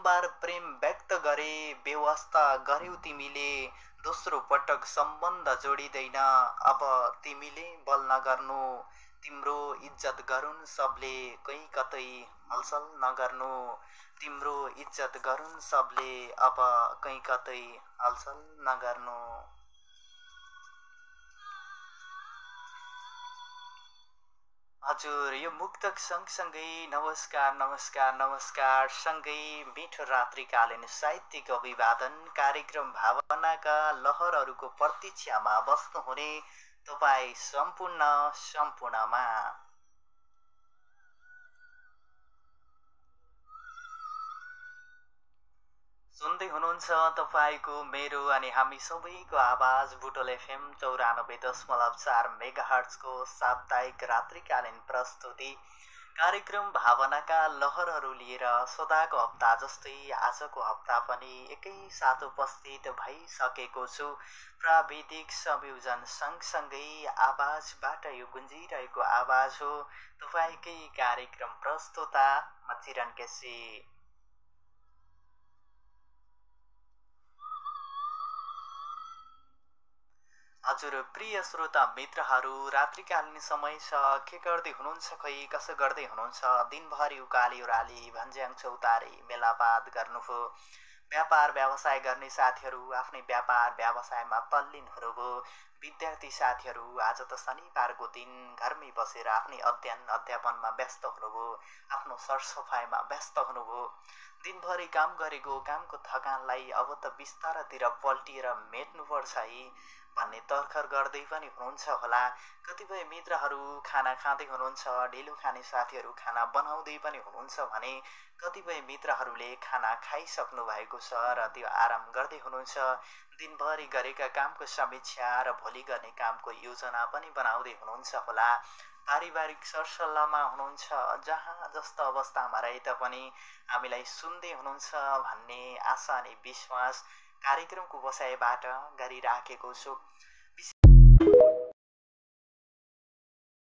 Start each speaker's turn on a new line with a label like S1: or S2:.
S1: बारम्बार प्रेम व्यक्त गरे बेवास्ता गर्यौ तिमीले दोस्रो पटक सम्बन्ध जोडिँदैन अब तिमीले बल नगर्नु तिम्रो इज्जत गरून् सबले कहीँ कतै हलचल नगर्नु तिम्रो इज्जत गरून् सबले अब कहीँ कतै हलचल नगर्नु। हजुर यो मुक्तक सँगसँगै नमस्कार नमस्कार नमस्कार सँगै मिठो रात्रिकालीन साहित्यिक अभिवादन कार्यक्रम भावनाका लहरहरूको प्रतीक्षामा बस्नुहुने तपाईँ सम्पूर्णमा सुन्दै हुनुहुन्छ तपाईँको मेरो अनि हामी सबैको आवाज बुटोल एफएम 94.4 मेगाहर्ट्जको साप्ताहिक रात्रिकालीन प्रस्तुति कार्यक्रम भावनाका लहरहरू लिएर सदाको हप्ता जस्तै आजको हप्ता पनि एकैसाथ उपस्थित भइसकेको छु। प्राविधिक संयोजन सँगसँगै आवाजबाट यो गुन्जिरहेको आवाज हो तपाईँकै कार्यक्रम प्रस्तुता म चिरन केसी। हजुर प्रिय श्रोता मित्रहरू रात्रिकालीन समय छ के गर्दै हुनुहुन्छ खै कसो गर्दै हुनुहुन्छ दिनभरि उकाली ओह्राली भन्ज्याङ चौतारी मेलापात गर्नुभयो व्यापार व्यवसाय गर्ने साथीहरू आफ्नै व्यापार व्यवसायमा तल्लीन हुनुभयो विद्यार्थी साथीहरू आज त शनिबारको दिन घरमै बसेर आफ्नै अध्ययन अध्यापनमा व्यस्त हुनुभयो आफ्नो सरसफाइमा व्यस्त हुनुभयो दिनभरि काम गरेको कामको थकानलाई अब त बिस्तारातिर पल्टिएर मेट्नुपर्छ है भन्ने तर्खर गर्दै पनि हुनुहुन्छ होला। कतिपय मित्रहरू खाना खाँदै हुनुहुन्छ ढिलो खाने साथीहरू खाना बनाउँदै पनि हुनुहुन्छ भने कतिपय मित्रहरूले खाना खाइसक्नु भएको छ र त्यो आराम गर्दै हुनुहुन्छ दिनभरि गरेका कामको समीक्षा र भोलि गर्ने कामको योजना पनि बनाउँदै हुनुहुन्छ होला। पारिवारिक सरसल्लाहमा हुनुहुन्छ जहाँ जस्तो अवस्थामा रहे तापनि हामीलाई सुन्दै हुनुहुन्छ भन्ने आशा अनि विश्वास कार्यक्रमको बसाइबाट गरिराखेको छु।